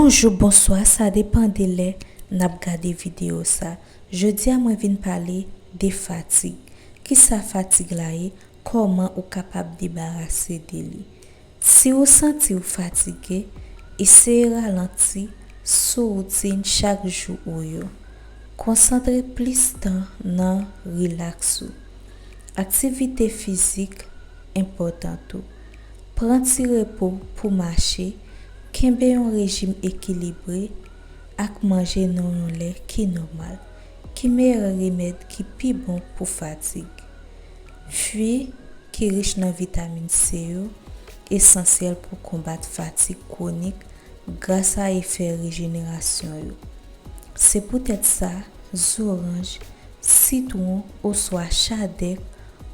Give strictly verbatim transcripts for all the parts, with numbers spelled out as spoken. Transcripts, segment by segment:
Bonjou, bonswa, sa depann de lè n ap gade videyo sa. Jodi a mwen vin pale de fatig. Kisa fatig la ye? Kòman ou kapab debarase de li? Si ou santi w fatige, eseye ralanti sou woutin chak jou ou yo. Konsantre plis tan nan rilaks ou. Aktivite fizik enpòtan tou. Pran ti repo pou mache, kenbe yon rejim ekilibre, ak manje nan yon lè ki nòmal. Ki meyè remèd ki pi bon pou fatig? Fwi ki rich nan vitamin C yo esansyèl pou konbat fatig kwonik gras a efè rejenerasyon yo. Se poutèt sa, zoranj, sitwon oswa chadèk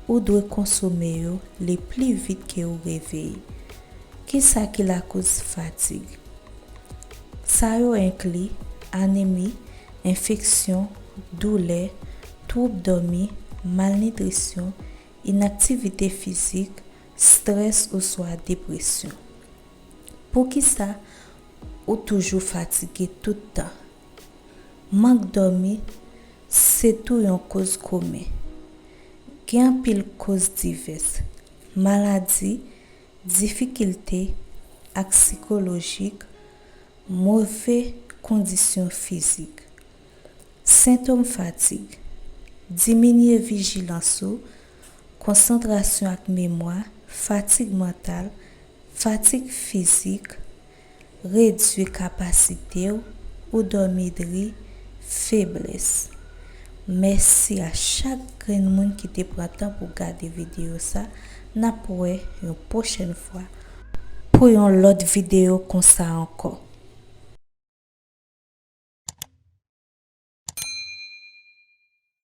ou dwe konsome yo le pli vit ke ou reveye. Kisa ki lakoz fatig? Sa yo enkli anemi, enfeksyon, doulè, twoub dòmi, malnitrisyon, inaktivite fizik, estrès oswa depresyon. Poukisa ou toujou fatige tout tan? Mank dòmi se tou yon koz komen. Gen anpil koz divès, maladi, difikilte ak sikolojik, move kondisyon fizik. Sentòm fatig: diminye vijilans ou, konsantrasyon ak memwa, fatig mantal, fatig fizik, redwi kapasite w, ou dòmi dri, feblès. Mèsi a chak grenn moun ki te pran tan pou gade videyo sa. N ap wè yon pwochèn fwa pou yon lòt videyo konsa ankò.